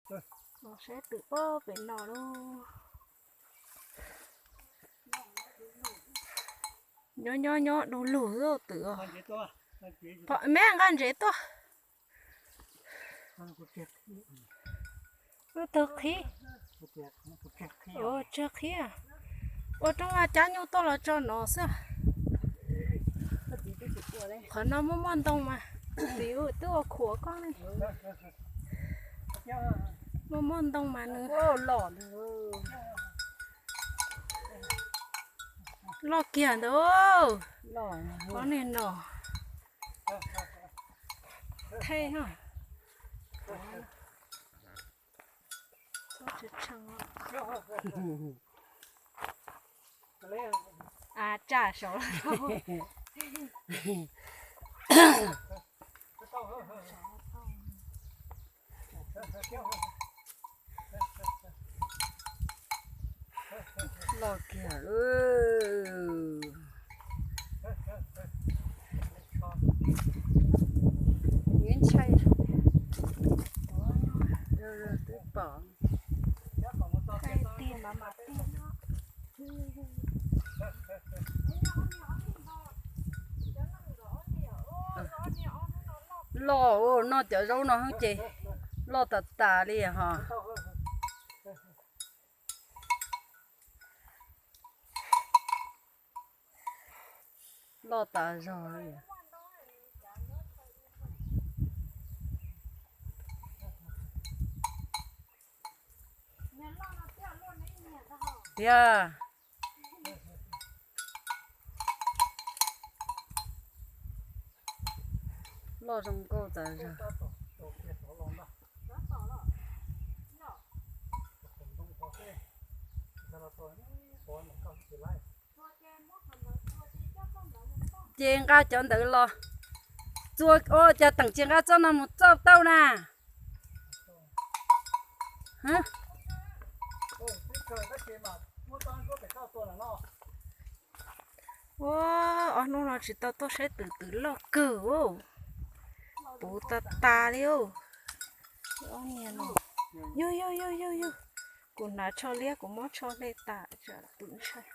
Los saib twm pob pem no lauj. Nyob nyob nyob du lug xwb twm. Me nqa ntsev tuaj. Wb tug qhib. Tsawg qhib. Ua roob ua cab nyuj tuaj los tso no xwb. Qhov no muaj muaj ntoo mas, txiv twb ua khuam koj ne. Muaj muaj ntoo mas nws loj kiag ntawd. Ob niag no thej no. A, tsam saud. Loj kiag. Ntshai, twb pom. Loj, noj cov zaub no ces loj tas tas li ho. Loj tas zog li. Tiag. Loj zoo nkauj tas zog. Ces nqa cov ntawd los txua, ua cas teem tsis nqa txoj no mus txoj tauj na. Ua, ob hnub no tsis tau tuaj saib twm, twm loj kawg. Puv tas tas li. Yug yug yug yug yug. Kuv hnav tsho liab kuv muab tsho hle tas, twm ntshai.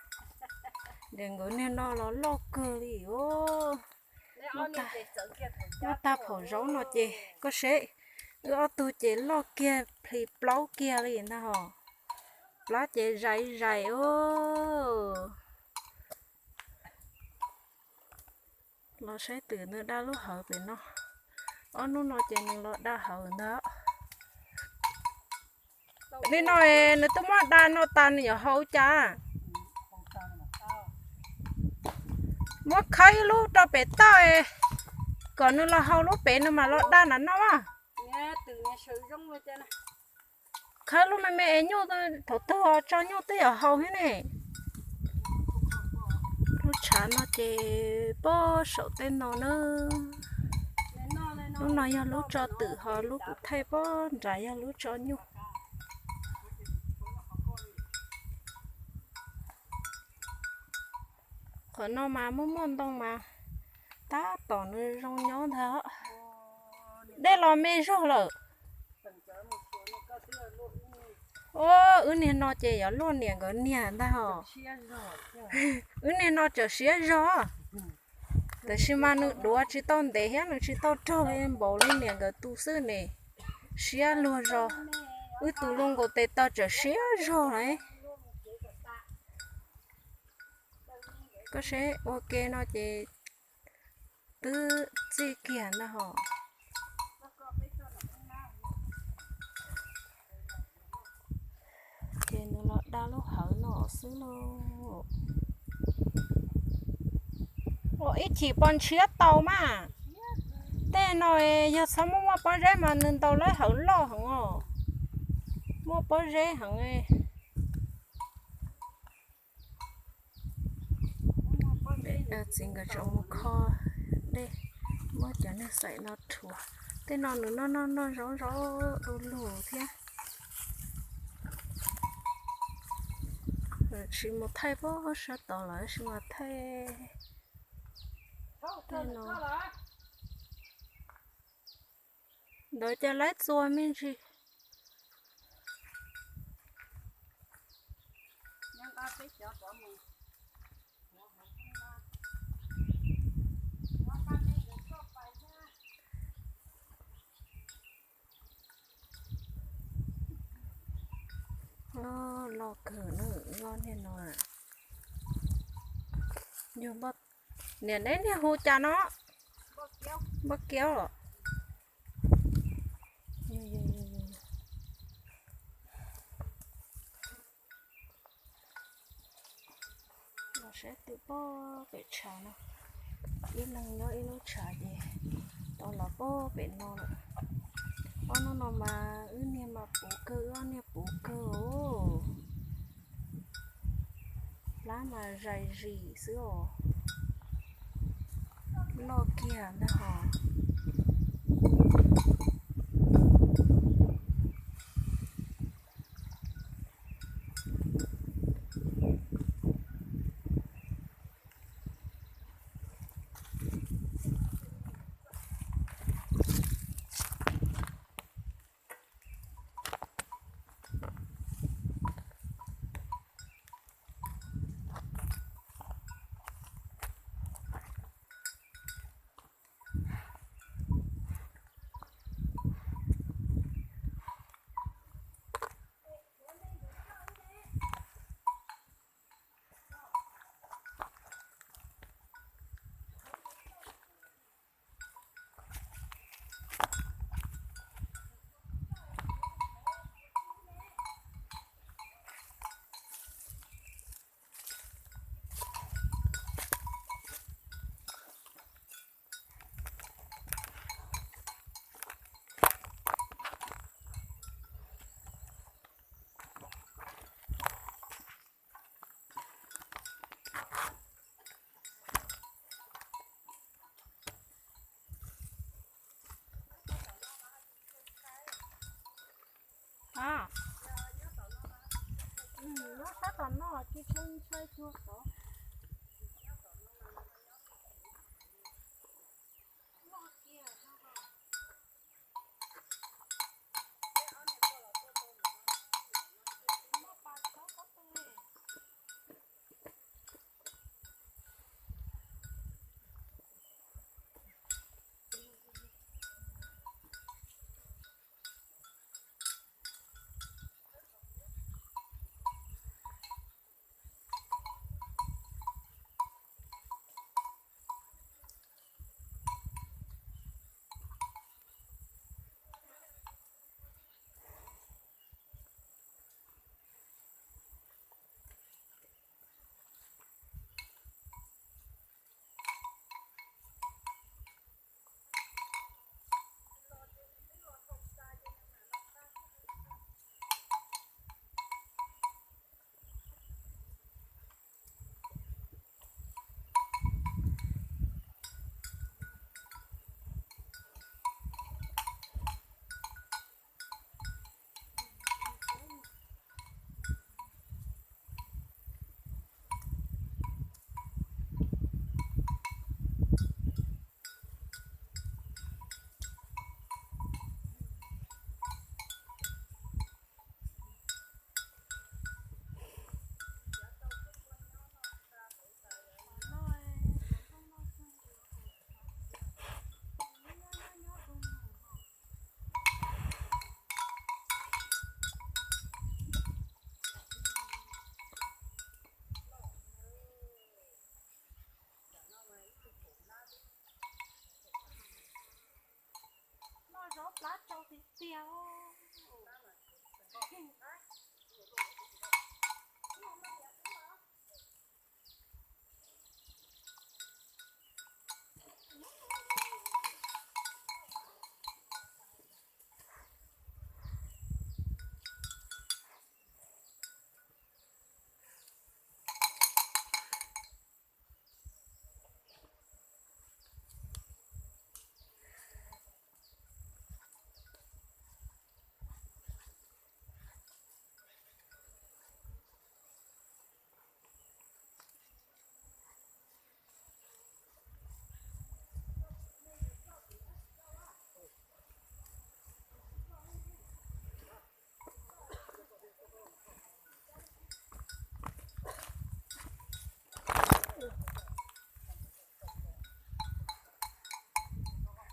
Ces nkawd niag no los loj kawg li os. Muab tag phaum zaub no ces koj seb, wb ob tug ces loj kiag plhis plaub kiag li ntag hos. Plab ces zais zais os. Los saib twm nws da lub hawv pem no. Ob hnub no ces nws los da hawv ntag. Li no nws twb muab da no tas nws yuav haus cas? Muab khawb ib lub rau pem toj, kom nws los haus lub pem nws mam los da nram no. Khawb lub me me es nyuj thaum twg tso nyuj twb yuav haus thiab ne. Lub tshav no ces pob saum tej no na. Lub no yog lub tso twm ho lub kuv thaij pob nrad yog lub tso nyuj. Qhov no mas muaj muaj ntoo mas tab tom nws zoo nyob ntag. Dej los me zog lawm. Ua, wb niag no ces yuav luaj niam nkawd niag ntag hos. Wb niag no tseem siab zog. Tab sis mas nws duav tsis tau ntev thiab nws tsis tau rog li npaum li niam nkawd tus xwb ne. Siab luag zog. Wb tus luaj nkaus tes taw tseem siab zog lawm. Koj seb ua ke no ces twb txij kiag ntag hos. Ces nws los da lub hawv no xwb lauj. Ua ib chim pos ntshiab tau mas. Tej no yog txhob muaj muaj pob zeb mas nws ntaus lawv hawv loj heev os. Muaj pob zeb heev. Txiv nkawd tseem mus kho dej, muab cov neeg xaim no rhuav. Tej no nws noj noj noj zaub zaub du lug thiab. Tsis mus thaij pob sab tod lawm, tsis mus thaij tej no. Ntawd ces laib txua me ntsis. Loj kawg na, loj niag no. Yog, niam, neb niag hu cas no? Npoj kiaub los? Los saib twb pob pem tshav no. Ib leeg nyob ib lub tshav ces tau los pob pem no lawm. Ob hnub no mas wb niag mas puv kawg, wb ob niag puv kawg os. Plab mas zais zis xwb os. Loj kiag ntag hos. A, nyob sab tom no tsis tshee ntshai cuag tod.